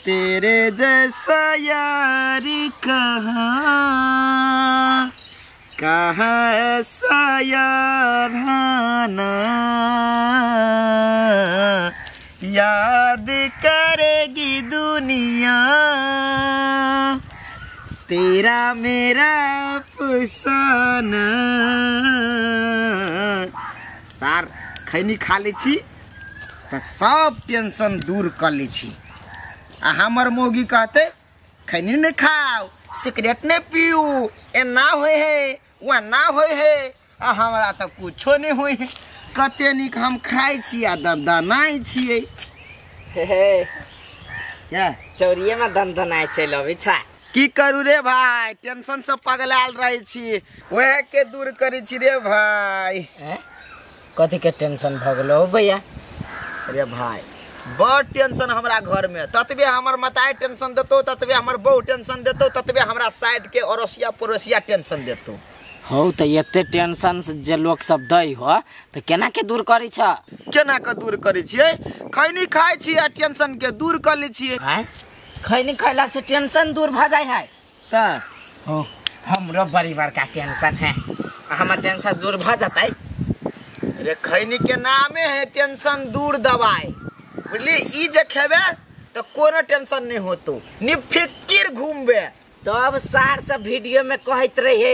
तेरे जैसा यार कहाँ, कहाँ ऐसा याराना, याद करेगी दुनिया तेरा मेरा अफसाना। सार खैनी खा लै छी त सब टेंशन दूर कर लै छी। आ हमर मौगी कहते खैनी नहीं खाओ, सिगरेट नहीं पीऊ, एना होय है वना होय है, आ हमरा त कुछो नहीं होय है। कते नीक हम खाइ छी आ दनदनाइ छियै। हे क्या चौरिये में दनदनाइ चलि अबै छै। की करू रे भाई, टेंशन से पगलायल रहे छी, वह के दूर करै छी रे भाई। कथी के टेंशन भ गेलो भैया? अरे भाई बड़ टेंशन हमरा घर में, ततबे हमर मताई टेंशन देतो, ततबे हमर बहू टेंशन देतो, ततबे हमरा साइड के अड़ोसिया पड़ोसिया टेंशन देतो। हौ त एते टेंशन जे लोक सब दै हो त केना के दूर करै छ? केना के दूर करै छियै? खैनी खाइ छी आ टेंशन के दूर कर लै छियै। खैनी खैला से टेंशन दूर भ जाय है त? हो हमरो बड़ी बड़का टेंशन है, हमर टेंशन दूर भ जतै। अरे खैनी के नामे है टेंशन दूर दवाई, बुझली? ई जे खेबे त कोनो टेंशन नहीं होतो, निफिकिर घूमबे। तब सार सब वीडियो में कहत रहे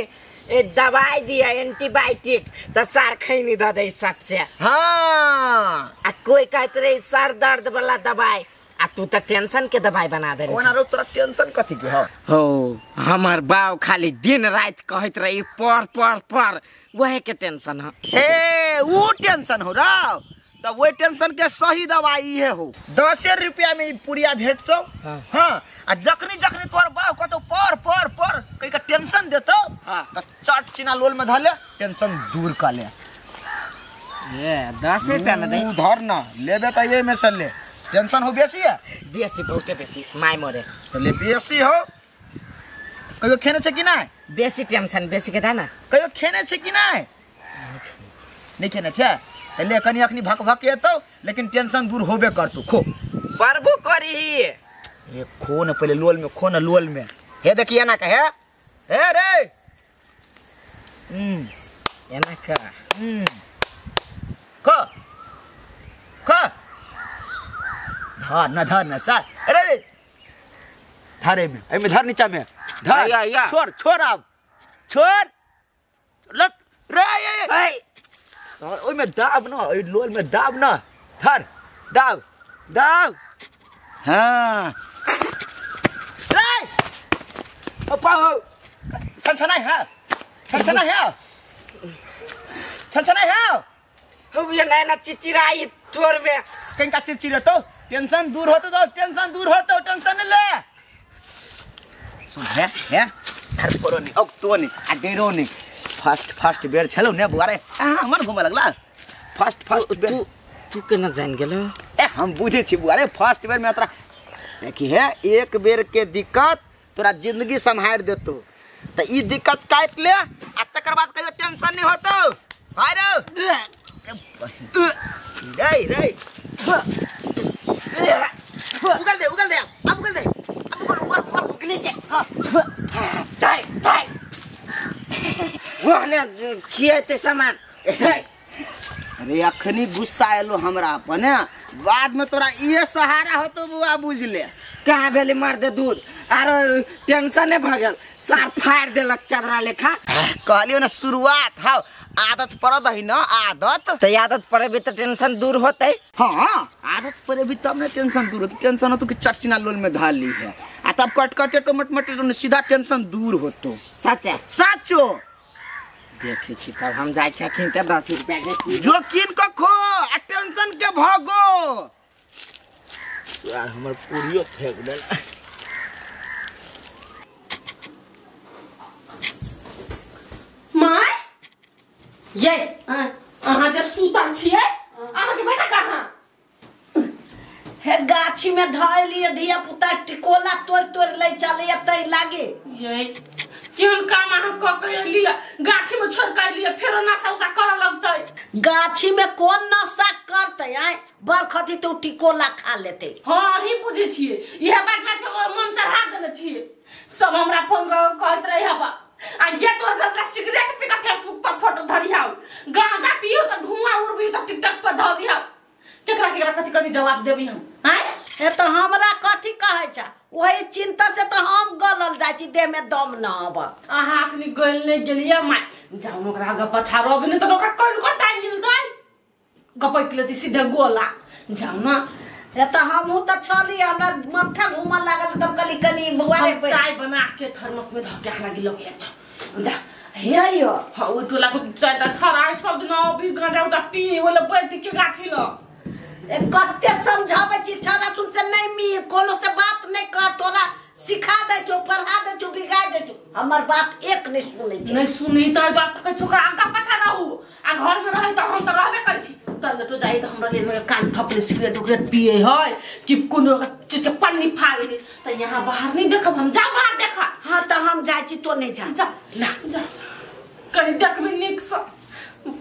ए दवाई दिया एंटीबायोटिक त सार खैनी द दे सक से। हां आ कोई कहत रहे सर दर्द वाला दवाई, आ तू त टेंशन के दवाई बना दे। ओना रो तोरा टेंशन कथी के हो? हो हमर बाऊ खाली दिन रात कहत रही पर पर पर, वहे के टेंशन हो। हे ऊ टेंशन हो राव, त वही टेंशन के सही दवाई है हो। 10 रुपया में ई पुड़िया भेटतो। हाँ आ जखनी जखनी तोर बाऊ कतो पर पर पर कहि के टेंशन देतो। हाँ। त चट चिना लोल में धले टेंशन दूर कर ले। ये 10 रुपया में दे धर ना लेबे त ये में से ले। टेंशन हो बेसी है? बेसी बहुते बेसी my मोरे। त ले बेसी हो। कहियो खेने छै कि नै? बेसी टेंशन बेसी के दा ना। कहियो खेने छै कि नै? नहीं खेने छै? ले कनी अखनी भक भक एतौ, लेकिन टेंशन दूर होबे करतौ। खो परबो करी। ए खो न पहिले लोल में, खो न लोल में। हे देखिए ना कहे हे रे एना का खो खो धर न धर न सा। अरे धरे में एमे धर, नीचा में धर। छोड़ छोड़ अब छोड़ लट रे। ए सर ओइ में दाब न, ओइ लोल में दाब न, धर दाब दाब। हां रे ओ पाओ छनछनाइ है, छनछनाइ है, छनछनाइ है। हो ये नैना चिचिराई चोर में कनका चिचिरेतो। टेंशन दूर होतो तो टेंशन दूर होतो, टेंशन नहीं ले। सुन हे हे धर परो नहीं औकतो नहीं आ डेरो नहीं। फर्स्ट फर्स्ट बेर छलो ने बुआ रे, हमर घुमे लगला। फर्स्ट फर्स्ट बेर तू केना जान गेलो? ए हम बुझे छी बुआ रे, फर्स्ट बेर में तोरा देखी है एक बेर के दिक्कत तोरा जिंदगी सम्हार देतो। त ई दिक्कत काट ले आ तकर बाद कहियो टेंशन नहीं होतो। भाई रे रे रे उगल दे, उगल दे अब, उगल दे अब, उगल उगल उगल उगली जे। हां दाई दाई वहने खिएते सामान। अरे अखनी गुस्सा आयलो हमरा अपन, बाद में तोरा इहे सहारा होतो बुआ, बुझ ले। कहाँ भेलै मर दे दूर, आरो टेंशने भ गेल, सार फाड़ देलक चदरा लेखा। कहलियो ना शुरुआत हाउ आदत पर दही न, आदत त आदत पड़ेबे त टेंशन दूर होतै। हां आदत पड़ेबी तब ने टेंशन दूर होतै। टेंशन होतो कि चटचिना लोल में धार ली है आ तब कट कटे तो मट मट तो सीधा टेंशन दूर होतो। सच साचो देखे छी तब हम जाइ छी अखन त 10 रुपया के जो किन के खो आ टेंशन के भागो। यार हमर पूरियो फेंक देल। My ये अहाँ जे सुतल छियै, अहाँ के बेटा कहाँ? हे गाछी में धऽ लिए धिया पुता टिकोला तोड़ तोड़ ले चले तै लागे। ये केहन काम अहाँ कऽ के एलियै, गाछी में छोड़ के एलियै, फेरो नशा उशा करऽ लगतै। गाछी में कोन नशा करतै? आय बरखती तो टिकोला खा लेतै। हाँ अहीं बुझै छियै, इएह बात सब हमरा फोन कहत रहे हबा आ गे तोर घर का सिगरेट पी के फेसबुक पर फोटो धरी हाउ गांजा पियो त धुआं उड़बी त टिकटॉक पर धरी हाउ केकरा केकरा कथि कथि जवाब देबी हम हैं ए त हमरा कथि कहै छ वही चिंता से त हम गलल जाइ छी देह में दम न आब अहाँ अखनी गल नै गेलियै माय जाउ ओकरा आगे पछा रहबी नै त ओकरा कोन को टाइम मिलतै गपैक लेती सीधे गोला जाउ ना ए त हमहु त छली हमरा माथा घूमऽ लागल तब कली कनी बुआरे पे चाय बना के थर्मस में धऽ के हमरा गिलो के आबि जा जाइयो हां ओ टोला को चाय त छरा सब दिन अभी गांजा उटा पी ओले बैठ के गाछी ल ए कते समझाबै छी छरा सुन से नहीं मी कोनो से बात नहीं कर तोरा सिखा दै छौ पढ़ा दै छौ बिगाड़ दै छौ हमर बात एक नहीं सुनै छै नहीं सुनी त जब तक छोकरा आगा पाछा रहू आ घर में रहे त हम त रहबे करै छी तल तो जाई त हमरा लेल कान थपले सिगरेट उगरेट पिए है कि कोनो चीज के पन्नी फाड़ ले त यहां बाहर नहीं देखब हम जा बाहर देखा हां त हम जाई छी तो नहीं जा जा ना जा कनी देखबी निक से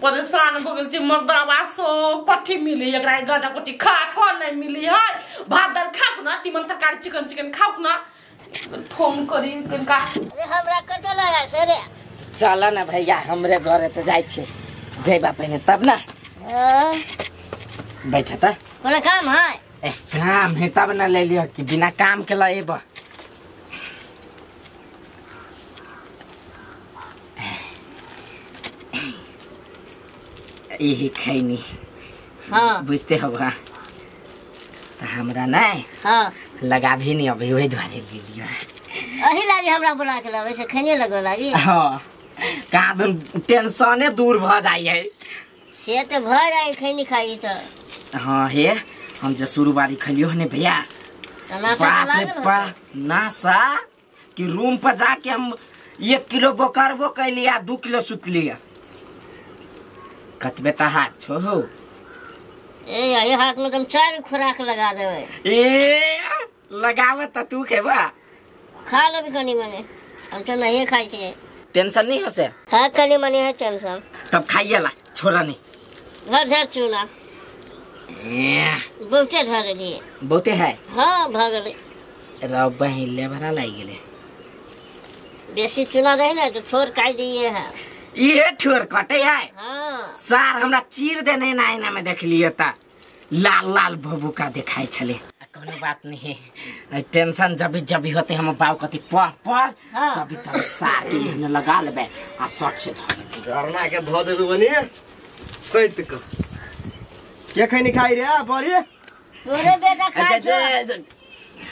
परेशान भ गेल छी मर्दावा सो कथि मिली एकरा गाजा कोटी खा को नहीं मिली है भात दाल खाउ ना तीमन तरकारी चिकन चिकन खाउ ना फोन करी कनका अरे हमरा कटल है से रे चल ना भैया हमरे घरे त जाई छी जइबा पहिने तब ना बैठा त कोनो काम है ए काम है तब ना ले लियो कि बिना काम के लएब यही खैनी हाँ बुझते हो त हमरा नहीं हाँ लगा भी नहीं अभी वही द्वारे ले लियो अही लागी हमरा बुला के लावे से खैनी लगो लागी हाँ का दिन टेंशने दूर भ जाई है से त भ जाई खैनी खाई त हाँ हे हम जे शुरुआरी खलियो ने भैया बाप रे बाप नासा कि रूम पर जाके हम 1 किलो बोकरबो कैलिया 2 किलो सुतलिया कतबे त हाथ छो हो ए यही हाथ में तुम 4 खुराक लगा देवे ए लगाव त तू खेबा खा लेबी कनी मने हम तो नहीं खाई छी टेंशन नहीं हो से हां कनी मने है टेंशन तब खाइए ला छोरा नहीं धर धर चूना ए बहुते धर लिए बहुते है हां भ गेलै रब बहिले भरा लागि गेलै बेसी चूना रहे ना तो छोर काट दिए है ये ठोर कटे है हां सार हमरा चीर देने ना आईना में देख लिए त लाल लाल भभुका देखाई छले कोनो बात नहीं टेंशन जब जब होते हम बाव कथि पर पर तभी तब सार के हमने लगा लेबे आ शर्ट से धर गरना के धो देबे बनी सैत के के खैनी खाई रे बड़ी तोरे बेटा खाई छो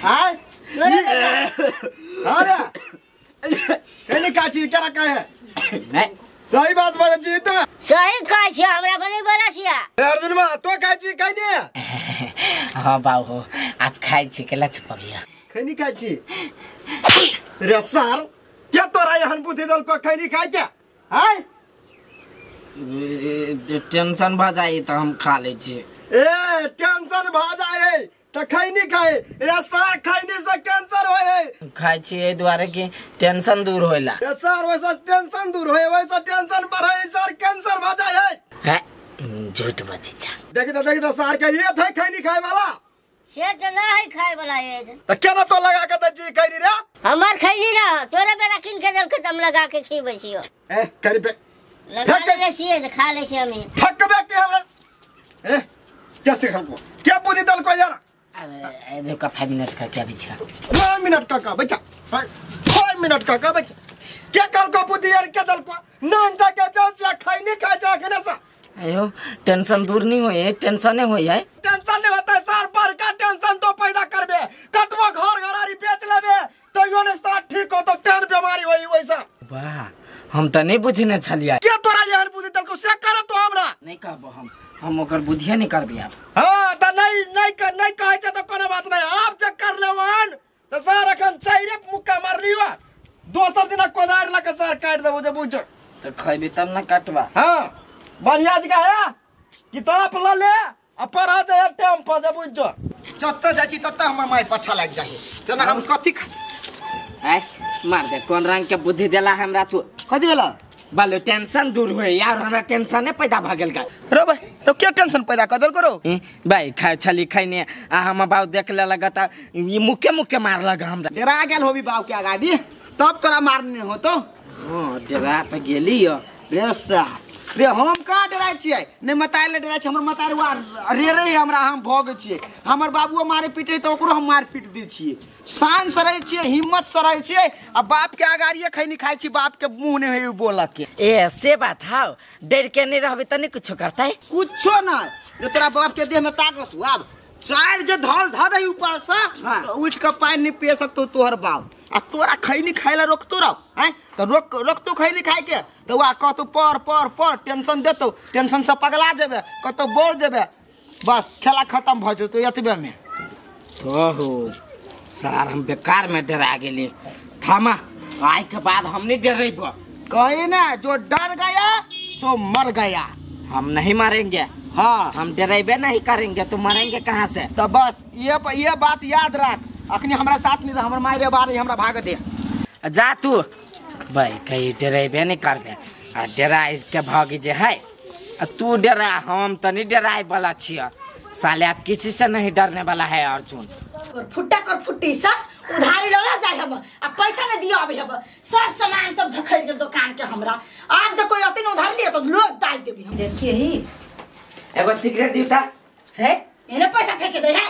हाय तोरे बेटा हां रे खैनी खाची केरा कहे नहीं सही बात बोले जी तो सही खाई छी हमरा को नहीं बरसिया अर्जुन मा तो खाई छी खैनी हां बाऊ हो आप खाई छी केला छुपबिया खैनी खाई छी रे सर के तोरा एहन बुद्धि दल को खैनी खाई के हाय टेंशन भ जाई त हम खा ले छी ए टेंशन भ जाए त खैनी खाए रे सर खैनी से कैंसर होए खाई छी ए द्वारे कि टेंशन दूर होला ए सर वैसा टेंशन दूर होए वैसा टेंशन बढ़े सर कैंसर भ जाए है झूठ बची जा देखी त सर के ये थे खैनी खाए वाला से त ना है खाए वाला ये त केना तो लगा के दै छी खैनी रे हमर खैनी ना तोरे बेटा किन के देलक त हम लगा के खीबै छियो ए करी पे लगा ले छियै त खा ले छियै हमी थकबे के हमरा ए कैसे खलको क्या बुद्धि दल को यार अरे रुका 5 मिनट का क्या पीछा 5 मिनट का का बच्चा 5 मिनट का का बच्चा क्या कल को बुद्धि यार क्या दल को नान जा के जान से खैनी खा जा के ना सा अयो टेंशन दूर नहीं होए टेंशन होए है टेंशन नहीं होता है सर पर का टेंशन तो पैदा करबे कतबो घर घरारी बेच लेबे तैयो ने साथ ठीक हो तो तेन बीमारी होई वैसा वाह हम त नहीं बुझने छलिया के तोरा यार बुद्धि दल को से कर तो हमरा नहीं कहबो हम ओकर बुद्धिए नहीं करबी आप हां त नहीं नहीं नहीं कहै छै त कोनो बात नहीं आप जे कर लेवन त सर अखन चाइरे मुक्का मार लिवा दोसर दिन कोदार लके सर काट देबो जे बुझ त खैबी तब ना काटबा हां बढ़िया जगह है किताब ल ले आ पढ़ा जाए टाइम पर जे बुझ जत्ता जाइ छी तत्ता हमर माय पाछा लागि जाइ तना हम कथि ए मार दे कोन रंग के बुद्धि देला हमरा तू कथि भेला बालो टेंशन दूर होए यार हमरा टेंशन पैदा भ गेल का रे भाई तो क्या टेंशन पैदा कर देल करो भाई खाय छली खैने आ हम बाऊ देख ले लगता ई मुके मुके मार लगा हमरा डरा गेल होबी बाऊ के अगाड़ी तब तोरा मारने हो तो। हां डरा त गेली यो। रे सा रे हम कहाँ डराइ छियै? नै मताइ ले डराइ छै, हमर मताइ रे रे हमरा हम भोग छियै। हमर बाबुओ मारे पीटे त ओकरो हम मार पीट दै छियै। शान से रहै छियै, हिम्मत से रहै छियै आ बाप के अगाड़िए खैनी खाइ छी, बाप के मुंह नै होय बोलऽ के। ए से बात हाउ, डर के नहीं रहबे त नहीं कुछो करतै। कुछो नै, रे तोरा बाप के देह में ताकत हो। आब चार जे धल ध दही ऊपर से तो उठ के पानी नहीं पी सकतो तोहर बाप। आ तोरा खैनी खाइ ला रोकतो रह हैं त रोक रोकतो खैनी खाइ के त वा कहतो पर पर पर टेंशन देतो, टेंशन से पगला जेबे, कतो बोर जेबे, बस खेला खत्म भ जेतो एतबे में। ओहो सार हम बेकार में डरा गेली। थामा आइ के बाद हम नहीं डरेबो। कहे ना जो डर गया सो मर गया। हम नहीं मरेंगे। हाँ हम डरेबे नहीं करेंगे तो मरेंगे कहाँ से? तो बस ये बात याद रख। अखनी हमरा साथ नहीं रह, हमर मारे बारे हमरा भाग दे जा तू भाई, कहीं डरेबे नहीं करबे आ डरा के भागी जे है। आ तू डरा, हम तो नहीं डराए वाला छिया साले। आप किसी से नहीं डरने वाला है अर्जुन। फुट्टा कर फुट्टी सब उधारी लगा जाए हम आ पैसा नहीं दिया अभी हम सब सामान सब झखड़ गेल दुकान के हमरा। आप जब कोई अतिन उधार लिया तो लोग दाई देबी हम। देखिए ही एगो सिगरेट दिउता है, एने पैसा फेंक दे है।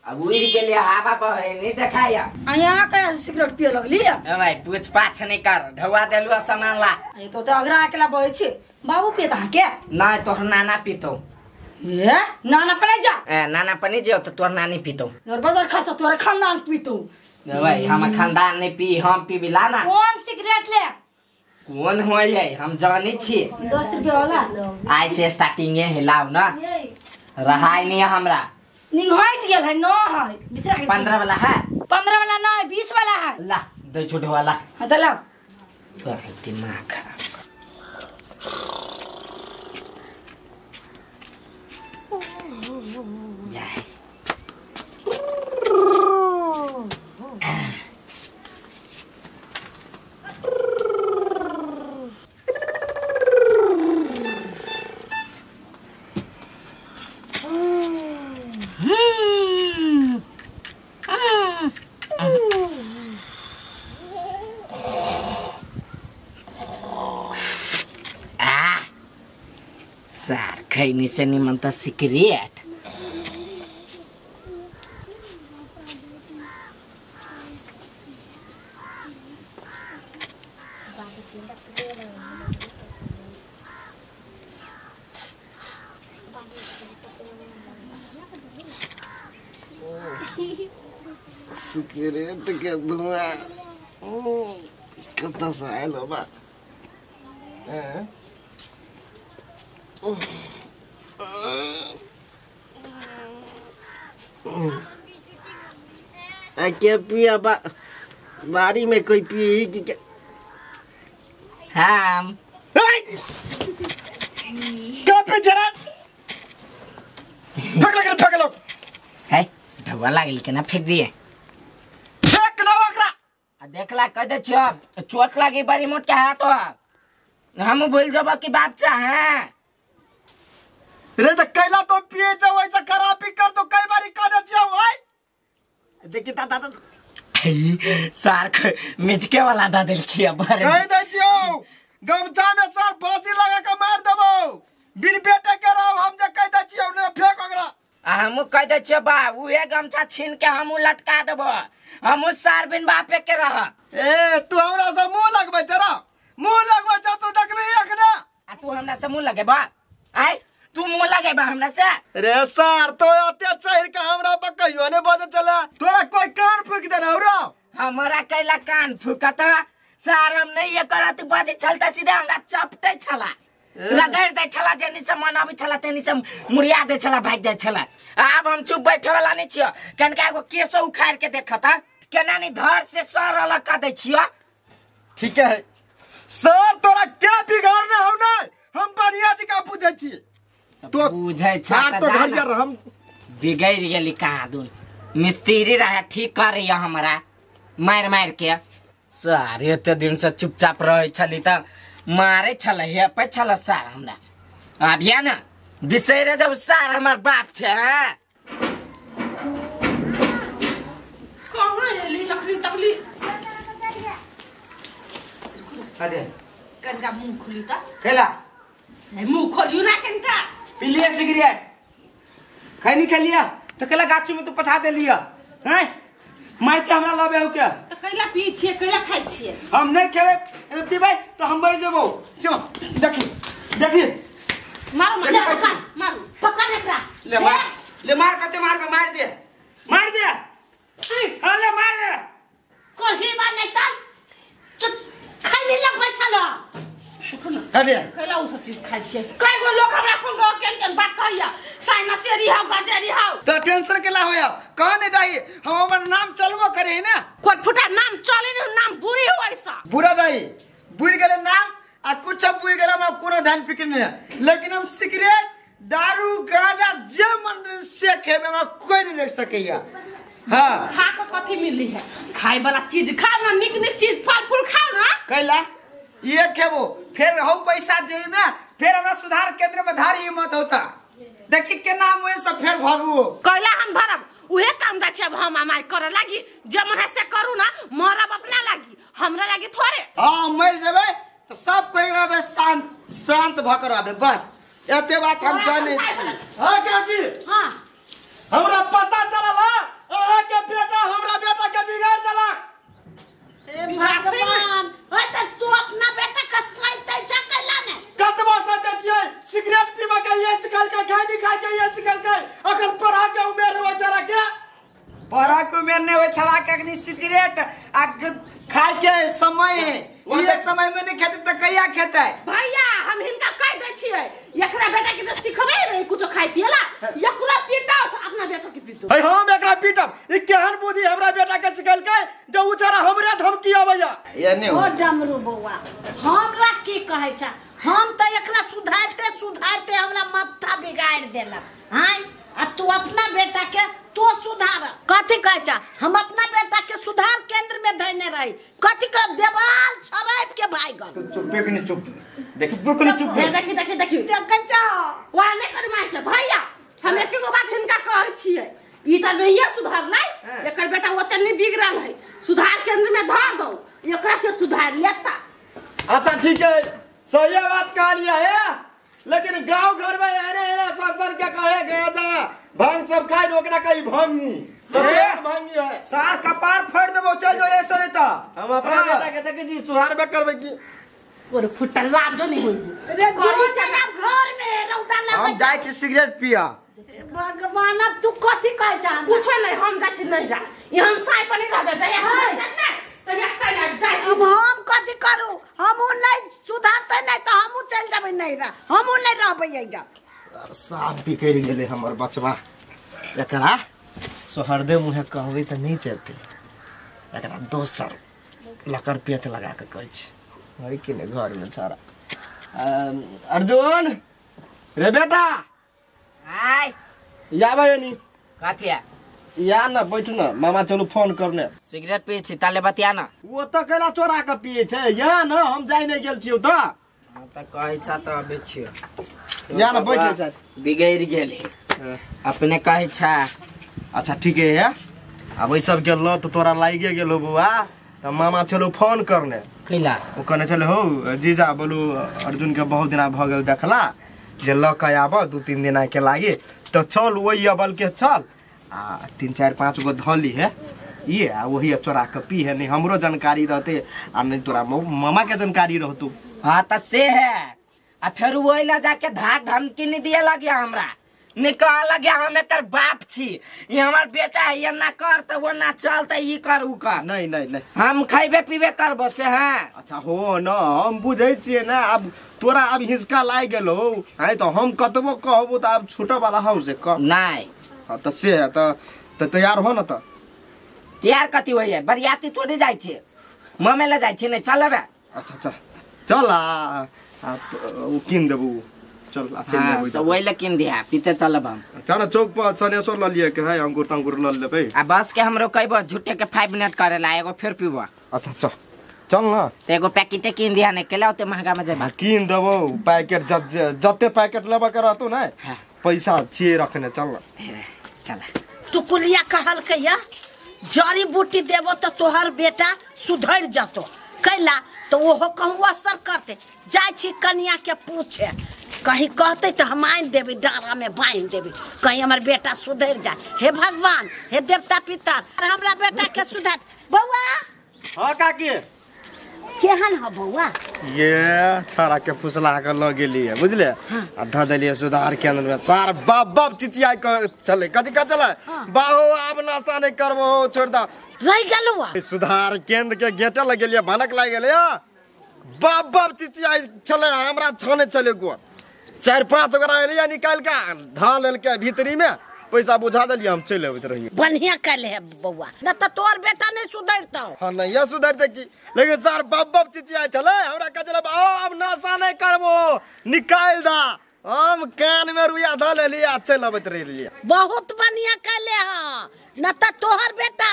अब उड़ गेले हवा पर नहीं देखाया। आ यहां के सिगरेट पिए लगली ए भाई, पूछ पाछ नहीं कर, ढवा देलु सामान ला। ए तो अगरा अकेला बहे छी बाबू पिए त के नहीं, तोहर नाना पीतो। ए नाना पने जा, ए नाना पने जे तो तोहर नानी पीतो। और बाजार खासो तोहर खानदान पीतो। ए भाई हम खानदान नहीं पी, हम पीबी ला ना। कौन सिगरेट ले कौन होय हम जानी छी। 10 रुपया वाला आई से स्टार्टिंग है लाओ ना, रहाय नहीं हमरा निंगहट गेल है न है बिसरा गेल। 15 वाला है, 15 वाला नहीं 20 वाला है। ला दे छोटे वाला। हां त लाओ। तोर दिमाग खराब। जाय सार खैनी से निमन त सिगरेट। सिगरेट के धुआं कतऽ से आयल बा? के पिया बा बारी में कोई पिए कि क्या? हम क्या पे जरा फेंक लगे, फेंक लो है ढवा लागल के ना फेंक दिए। फेंक ना ओकरा आ देखला कह दे छियो चोट लागी बड़ी मोट के हाथ हो। हम भूल जब कि बाप चाहे रे त कैला तो पिए जाओ, ऐसा खराबी कर तो कई बारी कर जाओ भाई। देखी ता ता सार मिटके वाला दा देलखिया बारे कह दे छियो गमछा में सर फांसी लगा के मार देबो बिन बेटे के रहो। हम जे कह दे छियो ने फेंक ओकरा। आ हम कह दे छियो बा उहे गमछा छीन के हम लटका देबो, हम सार बिन बापे के रह। ए तू हमरा से मुंह लगबै जरा, मुंह लगबै छ तू देखबी अखने। आ तू हमरा से मुंह लगेबा? आय तू मुंह लगेबा हमरा से? रे सार तो अते चढ़ के हमरा पर कहियो ने बजे चला। तोरा कोई कान फूक देना हमरा? हमरा कैला कान फूकत सार, हम नहीं ये करत बजे चलता सीधा हमरा चपटे छला रगड़ दे छला, जेनी से मन आबे छला तेनी से मुरिया दे छला, भाग दे छला। आब हम चुप बैठे वाला नहीं छियो। कनका एगो केसो उखाड़ के देखता केना नहीं धर से सर अलग कर दे छियो। ठीक है सर, तोरा क्या बिगाड़ने हो ना, हम बढ़िया जी का पूछे छी तो बुझै छ तो घर हम बिगड़ गेली कहाँ दून मिस्त्री रहे ठीक करे हमरा मार मार के। सार एते दिन से चुपचाप रहे छली त मारे छल हेपै छल सार हमरा। आब या ना बिसैरे जब सार हमर बाप छै। कहाँ एली लखनी तकली? अरे कनका मुंह खुली ता कैला मुंह खोलियो ना कनका पी लिया सिगरेट खैनी खा लिया तो कैला गाछी में तू पठा दे लिया हैं मारते हमरा लबे हो के तो कैला पी छिए कैला खाइ छिए हम नहीं खेबे पीबै तो हम मर जेबो चलो देखी देखी मारो मारो मारो पकड़ एकरा ले मार कते मार पे मार दे मार दे हां ले मार दे कोही मार नहीं चल तो खैनी लगबै छलो उठो ना अरे कैला उ सब चीज खाइ छिए कई गो लोग हमरा फोन कर केन केन बात कहैया साइना सेरी हाउ गजेरी हाउ तो टेंशन केला होया कह नहीं दाई हम हमर नाम चलबो करे है ना कोई फुटा नाम चले ने नाम बुरी हो ऐसा बुरा दाई बुर गेले नाम आ कुछ सब बुर गेले हमरा कोनो ध्यान फिक्र नहीं लेकिन हम सिगरेट दारू गांजा जे मन से खेबे हमरा कोई नहीं रोक सकैया हां खा के कथि मिली है खाए वाला चीज खाओ ना निक निक चीज फल फूल खाओ ना कैला ये खेबो फिर हो पैसा जेबी में फिर हमरा सुधार केंद्र में धारी मत होता देखी केना हम सब फिर भागू कैला हम धरब उहे काम जा छी अब हम अमाय करे लागी जे मन है से करू ना मरब अपना लागी हमरा लागी थोड़े हां मर जेबे तो सब कोई रहबे शांत शांत भ के रहबे बस एते बात हम जाने छी हां काकी हां हमरा पता चलल अहाँ के बेटा हमरा बेटा के बिगाड़ देलक हे भगवान ओए त तू अपना बेटा के सैतै छ कैला ने कतबो सैतै छियै सिगरेट पीबा के ये सिखल के खैनी खाय के ये सिखल के अखन पढ़ा के उमेर होय छला के पढ़ा के उमेर नहीं होय छला के अखनी सिगरेट आ खाय के समय है ये समय में नहीं खेते त कहिया खेतै भैया हम हिनका कह दै छियै एकरा बेटा के तो सिखबै नहीं कुछो खाय पियला एकरा पीटाओ त अपना बेटा के पीटो है हम एकरा पीटब ई केहन बुद्धि हमरा बेटा के सिखल के जे उ छरा हमरे धमकी आबैया ये ओ डमरू बौआ हमरा की कहै छ हम त एकरा सुधारते सुधारते हमरा माथा बिगाड़ देलक हां आ तू अपना बेटा के तो सुधार कथि कहै छ हम अपना बेटा के सुधार केंद्र में धैने रही कथि के देवाल छराप के भाई गल चुप के नहीं चुप देखी चुप नहीं चुप देखी देखी देखी देखै छ वहाँ नहीं कर मार के भैया हम एक गो बात हिनका कहै छियै ई त नहिए सुधरलै एकर बेटा ओते नहीं बिगड़ल है सुधार केंद्र में धर दो एकरा के सुधार लेता अच्छा ठीक है सही बात कह लिया है लेकिन गांव घर में अरे अरे संसन के कहे गांजा भांग सब खाई ओकरा कही भांगी तो भांगी है सार कपार फोड़ देबो चल जो ऐसे नहीं त हम अपना बेटा के देखे जी सुधार बे करबे की और फुटल लाभ जो नहीं होई रे जो ना घर में रौदा लगे हम जाय छी सिगरेट पिया भगवान अब तू कथि कहै छ कुछो नहीं हम जाय छी नहीं जा एहन साय पर नहीं रहबे जाय ना तो या चल आब जाय अब हम कथि करू हमहु नहीं सुधारते नहीं त हमहु चल जाबै नहीं रह हमहु नहीं रहबै एजा साफ बिगड़ गेलै हमर बचवा एकरा सोहरदे मुहे कहबै त नहीं चलते एकरा दोसर लकर पेच लगा के कहै छी है कि नहीं घर में सारा अर्जुन रे बेटा आय या भाई नी कथि है या ना बैठ ना मामा चलू फोन करने सिगरेट पी छी ताले बतिया ना वो त कैला चोरा के पिए छै या ना हम जाय नहीं गेल छियौ त हम त कहै छ त अबे छियौ या ना बैठ सर बिगड़ गेल अपने कहै छ अच्छा ठीक है अब ई सब के लत तोरा लागे गेल हो बुआ त मामा चलू फोन करने कैला ओ कहने चले हो जीजा बोलू अर्जुन के बहुत दिना भ गेल देखला जे ल के आब 2-3 दिना के लागे तो चल वही अबल के चल आ 3-4-5 गो धली है ये आ वही चोरा के पी है नहीं हमरो जानकारी रहते आ नहीं तोरा मामा के जानकारी रहतू हां त से है आ फिर वही ला जाके धाक धमकी नहीं दिए लगिया हमरा निकाल लगिया हम एकर बाप छी ये हमार बेटा है ये ना कर त वो ना चल त ई कर उ कर नहीं नहीं नहीं हम खैबे पीबे करबो से हां अच्छा हो न हम बुझै छियै ना अब तोरा अब हिसका लाग गेलो है तो हम कतबो कहबो त अब छूटे वाला हौ से कह नहीं हां त से है त तैयार हो न त तैयार कथी होइए बरियाती थोड़ी जाइ छियै ममे ले जाइ छियै नहीं चल रे अच्छा अच्छा चल आ उ किन देबू चल आ चल लेबै त ओइ ले किन दिया पीते चलब हम चल न चौक पर सनेसो ल लिए के है अंगूर तंगूर ल लेबै आ बस के हमरो कहबो झूठे के 5 मिनट करेला एगो फिर पीबो अच्छा चल चल न त एगो पैकेट किन दिया ने केला ओते महंगा में जेबा किन देबो पैकेट जते पैकेट लेबा के रहतो ने पैसा छिए रखने चल न चल टुकुलिया कहलकै या जड़ी बूटी देबो त तोहर बेटा सुधर जतो कैला तो ओहो कहूँ असर करते। जाइ छी कनिया के पूछे, कहीं कहते तो हम आनि देबै, डारा में बान्हि देबै, कहीं हमर बेटा सुधरि जाए। हे भगवान, हे देवता पितर, हमरा बेटा के सुधार। बौआ। हाँ काकी। केहन ह बौआ? ये छाड़ा के फुसला के ल गेलिए बुझले। हाँ। आ ध देलिए सुधार केंद्र में। सार बाप बाप चिचिया के चले, कथी का चले। हाँ। बाहो आब नाश्ता नहीं करबो, छोड़ दा। रह गेलौ सुधार केंद्र के गेटे लग गेलिए, भनक लाग गेलै। बाप बाप चिचिया चले, हमरा छाने चले गो। 4-5 ओकरा एलिए निकाल के ध लेलके भीतरी में, पैसा बुझा देलिए, हम चलि अबैत रहिए। बढ़िया कैले है बौआ, न त तोर बेटा नहीं सुधरतौ। हाँ नहीं सुधरते की, लेकिन सर बाप बाप चिचिया चले, हमरा कह चले आओ अब नाश्ता नहीं करबो, निकाल दा। हम कान में रुइया ध लेलिए आ चलि अबैत रहिए। बहुत बढ़िया कैले है, न त तोहर बेटा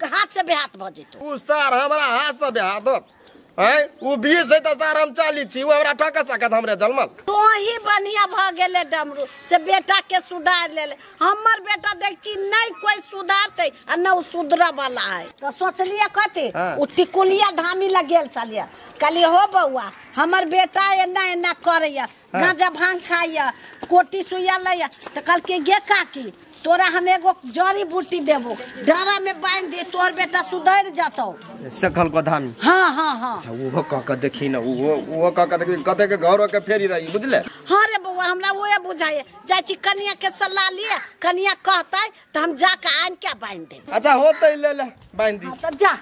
हाथ से बेहाथ भ जेतौ। उ सर हमरा हाथ से बेहाथ होत हैं, उ 20 है त सर हम 40 छी, उ हमरा ठक सकत हमरे जलमल। तो ही बढ़िया भ गेले डमरू से बेटा के सुधार लेले। हमर बेटा देख छी नहीं कोई सुधारते आ न उ सुधरा वाला है। तो सोचलिए कथी। हाँ। उ टिकुलिया धामी लग गेल छलिए, कहलिए हो बौआ हमर बेटा एना एना करैया, गांजा भांग खाइया, कोटी सुइया लैया। तो कहलकै गे काकी तोरा हम एगो जड़ी बूटी देबो, डारा में बांधि दे, तोहर बेटा सुधरि जतौ। सकल को धामी। हाँ हाँ हाँ। अच्छा उहो कह के देखी न, उहो उहो कह के देखी कते के घरो के फेरी रही बुझले। हाँ रे बौआ हमरा ओए बुझाइए, जाइ छी कनिया के सलाह लिए, कनिया कहतै त हम जाके आनि के बांधि देब। अच्छा होतै ले ले बांधि दी। हाँ, त जा।